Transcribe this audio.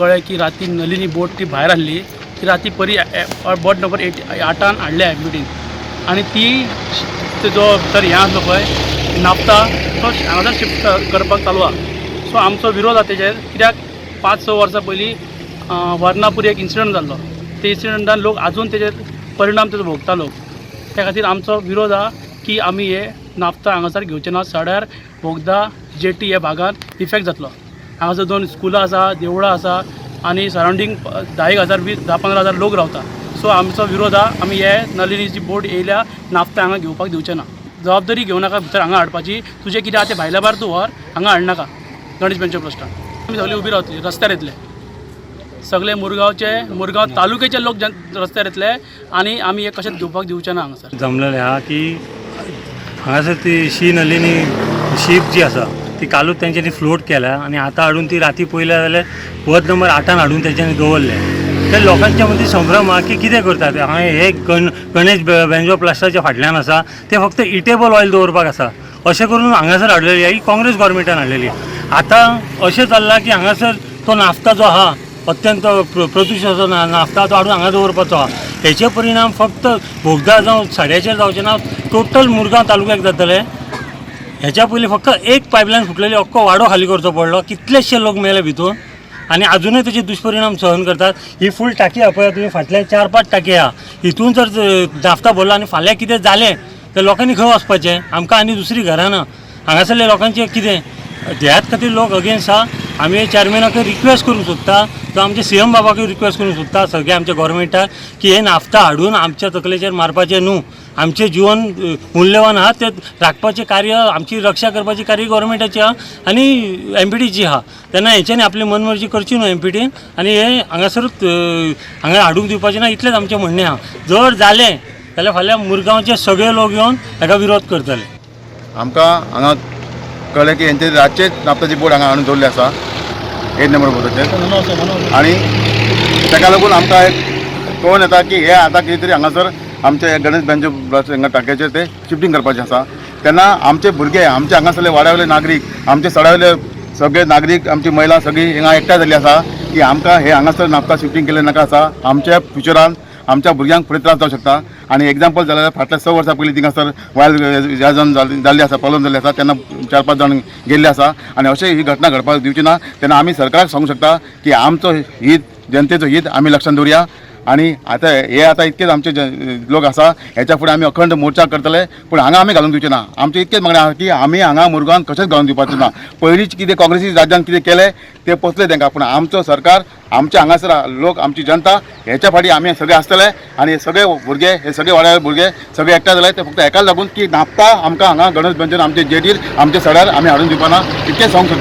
कळ्ळें की राती नलिनी बोट ती भायर आहली, ती राती परी बोट नंबर 8 आठान हाडल्या एमपीटीन आनी ती जो भितर हें आसलो पळय नाफ्ता, तो हांगासर शिफ्ट करपाक चालू आहा. सो आमचो विरोध आहा तेजेर, कित्याक 5-6 वर्सां पयलीं वर्णापूर एक इन्सिडंट जाल्लो. ते इन्सिडंटान लोक आजून तेजेर परिणाम तेजो भोगता लोक. त्या खातीर आमचो विरोध आहा की आमी हे नाफ्ता हांगासर घेवचे ना. सड्यार, बोगदा जेटी ह्या भागांत इफेक्ट जातलो. हांगासर 2 स्कुलां आसा, देवळां आसा आनी सरावंडींग 10,000 20, 10-15 हजार लोक रावता. सो आमचो विरोध आहा. आमी हे नलिनीची बोट येयल्या, नाफ्ता हांगा घेवपाक दिवचे ना. जबाबदारी घेवं नाका भितर हांगा हाडपाची. तुजें कितें आहा तें भायल्या भायर तूं व्हर, हांगा हाडनाका. गणेश बेंचो प्लास्टान आमी सगळीं उबी रावतली, रस्त्यार येतले सगळे. मुरगांवचे, मुरगांव तालुक्याचे लोक रस्त्यार येतले आनी आमी हे कशेंच घेवपाक दिवचे ना हांगासर. जमलेले आहा की हांगासर ती शी नलिनी शीप जी आसा, ती कालूच तेंच्यांनी फ्लोट केल्या आनी आतां हाडून ती राती पळयल्या जाल्यार वत नंबर 8 हाडून तेंच्यांनी दवरले. ते लोकांच्या मदीं संभ्रम आहा की कितें करतात हांगा. हे गणेश बेंजो प्लास्टाच्या फाटल्यान आसा, ते फक्त इटेबल ऑयल दवरपाक आसा अशें करून हांगासर हाडलेली ही काँग्रेस गव्हर्मेंटान हाडलेली. आतां अशें चल्लां की हांगासर तो नाफ्ता जो आहा, अत्यंत प्रदुशणाचो नाफ्ता, तो हाडून हांगा दवरपाचो आहा. हेचे परिणाम फक्त बोगदा जावं सड्याचेर जावचे ना, टोटल मुरगांव तालुक्याक जातले. हेच्या पयलीं फक्त एक पायपलायन फुटलेली, अख्खो वाडो खाली करचो पडलो, कितलेशे लोक मेले भितून आनी आजुनूय तेचे दुश्परिणाम सहन करतात. ही फूल टाकी आहा पळय तुमी, फाटल्यान 4-5 टाकी आहा. हितून जर नाफ्ता भरलो आनी फाल्यां कितें जालें तर लोकांनी खंय वचपाचें? आमकां आनी दुसरी घरां ना. हांगासरल्या लोकांचें कितें? ह्याच खातीर लोक अगेन्स्ट आहा. आमी चॅरमॅनाकय रिक्वेस्ट करूंक सोदता, तो आमच्या सीएम बाबाकूय रिक्वेस्ट करूंक सोदता, सगळे आमच्या गोवोरमेंटाक की हे नाफ्ता हाडून आमच्या तकलेचेर मारपाचें न्हू. आमचें जिवन मुल्यवान आहा, तें राखपाचें कार्य, आमची रक्षा करपाचें कार्य गोवोरमेंटाचें आहा आनी एमपीटीची आहा. तेन्ना हेंच्यांनी आपली मनमर्जी करची न्हू एमपीटीन आनी हे हांगासरूच हांगा हाडूंक दिवपाचें ना, इतलेंच आमचें म्हणणें आहा. जर जालें जाल्यार फाल्यां मुरगांवचे सगळे लोक येवन हेका विरोध करतले. आमकां हांगा कळ्ळें की हेंचे रातचेच नाफ्ताची बोट हांगा हाडून दवरली आसा 8 नंबर बोटाचेर आनी ताका लागून आमकां एक कळून येता की हे आतां कितें तरी हांगासर आमचे गणेश बेंजो हांगा टाक्याचेर ते शिफ्टींग करपाचें आसा. तेन्ना आमचे भुरगे, आमचे हांगासरले वाड्यावयले नागरीक, आमचे सड्यावयले सगळे नागरीक, आमची महिला सगळी हिंगा एकठांय जाल्ली आसा की आमकां हे हांगासर नाफ्ता शिफ्टींग केल्लें नाका आसा. आमच्या फ्युचरान आमच्या भुरग्यांक फुडें त्रास जावंक शकता. आनी एग्जाम्पल जाल्यार फाटल्या 6 वर्सां पयलीं थिंगासर वायल ह्या जावन जाल्ली आसा, प्रॉब्लम जाल्ली आसा, तेन्ना 4-5 जाण गेल्ले आसा आनी अशें ही घटना घडपाक दिवची ना. तेन्ना आमी सरकाराक सांगूंक शकता की आमचो हित, जनतेचो हित आमी लक्षांत दवरुया. आनी आतां हे आतां इतकेच आमचे लोक आसा. हेच्या फुडें आमी अखंड मोर्चा करतले, पूण हांगा आमी घालूंक दिवचे ना. आमचें इतकेच मागणें आहा की आमी हांगा मुरगांवान कशेंच घालून दिवपाचें ना. पयलींच कितें काँग्रेसी राज्यान कितें केलें तें पोसलें तांकां, पूण आमचो सरकार, आमच्या हांगासर लोक, आमची जनता हेच्या फाटीं आमी सगळे आसतले. आनी हे सगळे भुरगे, हे सगळे वाड्यार भुरगे सगळे एकठांय जाले ते फक्त हेकाच लागून की नाफ्ता आमकां हांगा गणेश बेंजोन आमचे जेटीर, आमच्या सड्यार आमी हाडून दिवपाना, इतकें सांगूंक सोदता.